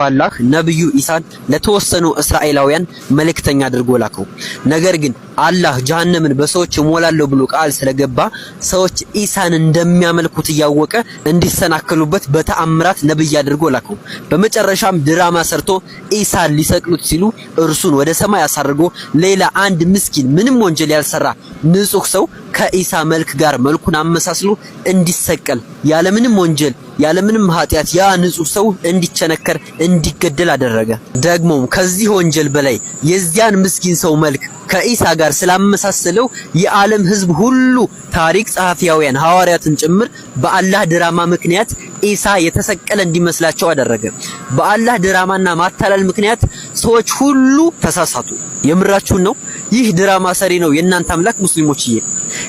አላህ ነብዩ ኢሳን ለተወሰኑ እስራኤላውያን መልእክተኛ አድርጎ ላከው። ነገር ግን አላህ ጀሃነምን በሰዎች እሞላለሁ ብሎ ቃል ስለገባ ሰዎች ኢሳን እንደሚያመልኩት እያወቀ እንዲሰናከሉበት በተአምራት ነብይ አድርጎ ላከው። በመጨረሻም ድራማ ሰርቶ ኢሳን ሊሰቅሉት ሲሉ እርሱን ወደ ሰማይ አሳርጎ ሌላ አንድ ምስኪን ምንም ወንጀል ያልሰራ ንጹህ ሰው ከኢሳ መልክ ጋር መልኩን አመሳስሎ እንዲሰቀል፣ ያለምንም ወንጀል ያለምንም ኃጢአት ያ ንጹህ ሰው እንዲቸነከር፣ እንዲገደል አደረገ። ደግሞም ከዚህ ወንጀል በላይ የዚያን ምስኪን ሰው መልክ ከኢሳ ጋር ስላመሳሰለው የዓለም ሕዝብ ሁሉ፣ ታሪክ ጸሐፊያውያን ሐዋርያትን ጭምር፣ በአላህ ድራማ ምክንያት ኢሳ የተሰቀለ እንዲመስላቸው አደረገ። በአላህ ድራማና ማታለል ምክንያት ሰዎች ሁሉ ተሳሳቱ። የምራችሁን ነው? ይህ ድራማ ሰሪ ነው የእናንተ አምላክ ሙስሊሞችዬ።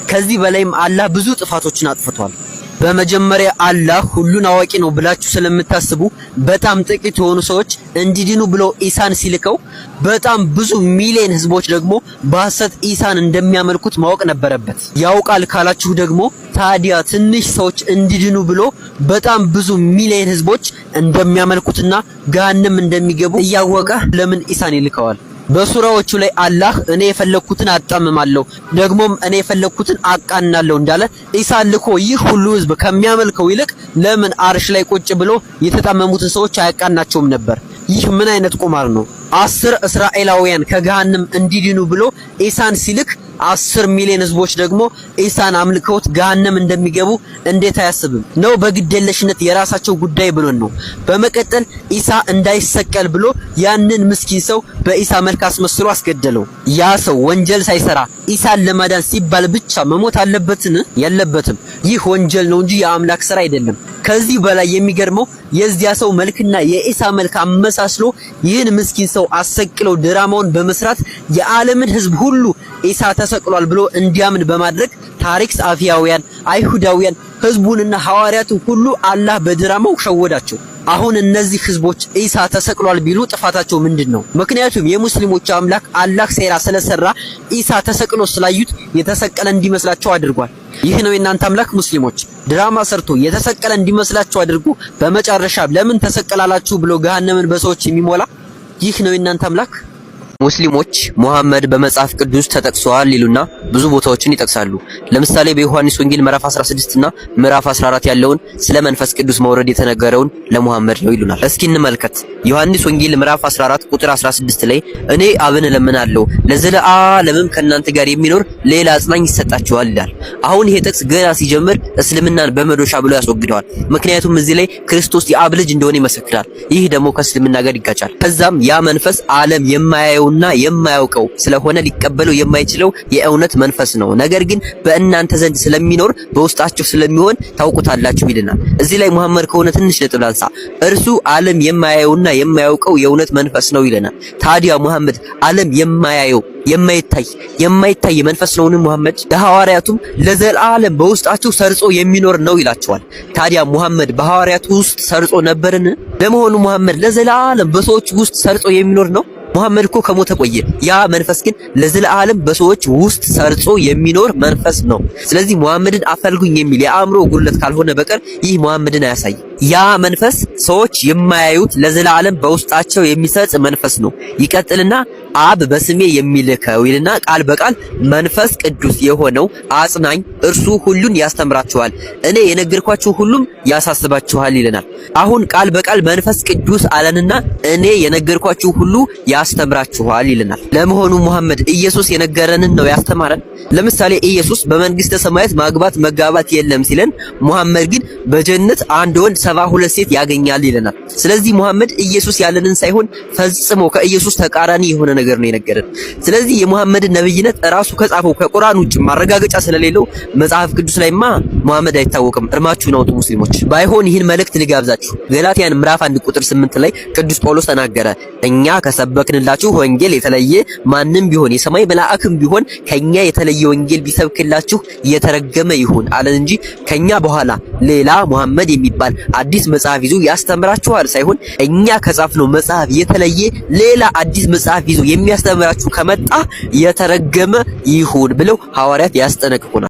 ከዚህ በላይም አላህ ብዙ ጥፋቶችን አጥፍቷል። በመጀመሪያ አላህ ሁሉን አዋቂ ነው ብላችሁ ስለምታስቡ በጣም ጥቂት የሆኑ ሰዎች እንዲድኑ ብሎ ኢሳን ሲልከው በጣም ብዙ ሚሊዮን ህዝቦች ደግሞ በሐሰት ኢሳን እንደሚያመልኩት ማወቅ ነበረበት። ያውቃል ካላችሁ ደግሞ ታዲያ ትንሽ ሰዎች እንዲድኑ ብሎ በጣም ብዙ ሚሊዮን ህዝቦች እንደሚያመልኩትና ገሃነም እንደሚገቡ እያወቀ ለምን ኢሳን ይልከዋል? በሱራዎቹ ላይ አላህ እኔ የፈለግኩትን አጣምማለሁ፣ ደግሞም እኔ የፈለግኩትን አቃናለሁ እንዳለ ኢሳን ልኮ ይህ ሁሉ ህዝብ ከሚያመልከው ይልቅ ለምን አርሽ ላይ ቁጭ ብሎ የተጣመሙትን ሰዎች አያቃናቸውም ነበር? ይህ ምን አይነት ቁማር ነው? 10 እስራኤላውያን ከገሃነም እንዲድኑ ብሎ ኢሳን ሲልክ 10 ሚሊዮን ህዝቦች ደግሞ ኢሳን አምልከውት ገሃነም እንደሚገቡ እንዴት አያስብም? ነው በግዴለሽነት የራሳቸው ጉዳይ ብሎን ነው? በመቀጠል ኢሳ እንዳይሰቀል ብሎ ያንን ምስኪን ሰው በኢሳ መልክ አስመስሎ አስገደለው። ያ ሰው ወንጀል ሳይሰራ ኢሳን ለማዳን ሲባል ብቻ መሞት አለበትን? የለበትም። ይህ ወንጀል ነው እንጂ የአምላክ ስራ አይደለም። ከዚህ በላይ የሚገርመው የዚያ ሰው መልክና የኢሳ መልክ አመሳስሎ ይህን ምስኪን ሰው አሰቅለው ድራማውን በመስራት የዓለምን ህዝብ ሁሉ ኢሳ ተሰቅሏል ብሎ እንዲያምን በማድረግ ታሪክ ጸሐፊያውያን፣ አይሁዳውያን፣ ህዝቡንና ሐዋርያትን ሁሉ አላህ በድራማው ሸወዳቸው። አሁን እነዚህ ህዝቦች ኢሳ ተሰቅሏል ቢሉ ጥፋታቸው ምንድን ነው? ምክንያቱም የሙስሊሞች አምላክ አላህ ሴራ ስለሰራ ኢሳ ተሰቅሎ ስላዩት የተሰቀለ እንዲመስላቸው አድርጓል። ይህ ነው የእናንተ አምላክ ሙስሊሞች። ድራማ ሰርቶ የተሰቀለ እንዲመስላቸው አድርጎ በመጨረሻ ለምን ተሰቀላላችሁ ብሎ ገሃነምን በሰዎች የሚሞላ ይህ ነው የእናንተ አምላክ። ሙስሊሞች ሙሐመድ በመጽሐፍ ቅዱስ ተጠቅሷል ይሉና ብዙ ቦታዎችን ይጠቅሳሉ። ለምሳሌ በዮሐንስ ወንጌል ምዕራፍ 16 እና ምዕራፍ 14 ያለውን ስለ መንፈስ ቅዱስ መውረድ የተነገረውን ለሙሐመድ ነው ይሉናል። እስኪ እንመልከት። ዮሐንስ ወንጌል ምዕራፍ 14 ቁጥር 16 ላይ እኔ አብን እለምናለሁ፣ ለዘለዓለምም ከእናንተ ጋር የሚኖር ሌላ አጽናኝ ይሰጣችኋል ይላል። አሁን ይሄ ጥቅስ ገና ሲጀምር እስልምናን በመዶሻ ብሎ ያስወግደዋል። ምክንያቱም እዚህ ላይ ክርስቶስ የአብ ልጅ እንደሆነ ይመሰክራል። ይህ ደግሞ ከእስልምና ጋር ይጋጫል። ከዛም ያ መንፈስ ዓለም የማያየውና የማያውቀው ስለሆነ ሊቀበለው የማይችለው የእውነት መንፈስ ነው፣ ነገር ግን በእናንተ ዘንድ ስለሚኖር፣ በውስጣችሁ ስለሚሆን ታውቁታላችሁ ይልናል። እዚህ ላይ ሙሐመድ ከሆነ ትንሽ ነጥብ ላንሳ። እርሱ ዓለም የማያየውና የማያውቀው የእውነት መንፈስ ነው ይለናል። ታዲያ ሙሐመድ ዓለም የማያየው የማይታይ የማይታይ መንፈስ ነውን? ሙሐመድ ለሐዋርያቱም ለዘላለም በውስጣችሁ ሰርጾ የሚኖር ነው ይላቸዋል። ታዲያ ሙሐመድ በሐዋርያቱ ውስጥ ሰርጾ ነበርን? ለመሆኑ ሙሐመድ ለዘላለም በሰዎች ውስጥ ሰርጾ የሚኖር ነው? ሙሐመድ እኮ ከሞተ ቆየ። ያ መንፈስ ግን ለዘላለም በሰዎች ውስጥ ሰርጾ የሚኖር መንፈስ ነው። ስለዚህ ሙሐመድን አፈልጉኝ የሚል የአእምሮ ጉድለት ካልሆነ በቀር ይህ ሙሐመድን አያሳይም። ያ መንፈስ ሰዎች የማያዩት ለዘላለም በውስጣቸው የሚሰርጽ መንፈስ ነው። ይቀጥልና አብ በስሜ የሚልከው ይልና ቃል በቃል መንፈስ ቅዱስ የሆነው አጽናኝ እርሱ ሁሉን ያስተምራችኋል፣ እኔ የነገርኳችሁ ሁሉም ያሳስባችኋል ይለናል። አሁን ቃል በቃል መንፈስ ቅዱስ አለንና እኔ የነገርኳችሁ ሁሉ ያስተምራችኋል ይለናል። ለመሆኑ ሙሐመድ ኢየሱስ የነገረንን ነው ያስተማረን? ለምሳሌ ኢየሱስ በመንግስተ ሰማያት ማግባት መጋባት የለም ሲለን፣ ሙሐመድ ግን በጀነት አንድ ወንድ 72 ሴት ያገኛል ይለናል። ስለዚህ ሙሐመድ ኢየሱስ ያለንን ሳይሆን ፈጽሞ ከኢየሱስ ተቃራኒ የሆነ ነገር ነው የነገረን። ስለዚህ የሙሐመድን ነብይነት ራሱ ከጻፈው ከቁርአን ውጭ ማረጋገጫ ስለሌለው መጽሐፍ ቅዱስ ላይማ ሙሐመድ አይታወቅም። እርማችሁን አውጡ ሙስሊሞች። ባይሆን ይህን መልእክት ልጋብዛችሁ። ገላትያን ምዕራፍ 1 ቁጥር 8 ላይ ቅዱስ ጳውሎስ ተናገረ። እኛ ከሰበክንላችሁ ወንጌል የተለየ ማንም ቢሆን፣ የሰማይ መልአክም ቢሆን፣ ከኛ የተለየ ወንጌል ቢሰብክላችሁ የተረገመ ይሁን አለን እንጂ ከኛ በኋላ ሌላ ሙሐመድ የሚባል አዲስ መጽሐፍ ይዞ ያስተምራችኋል ሳይሆን እኛ ከጻፍነው መጽሐፍ የተለየ ሌላ አዲስ መጽሐፍ ይዞ የሚያስተምራችሁ ከመጣ የተረገመ ይሁን ብለው ሐዋርያት ያስጠነቅቁናል።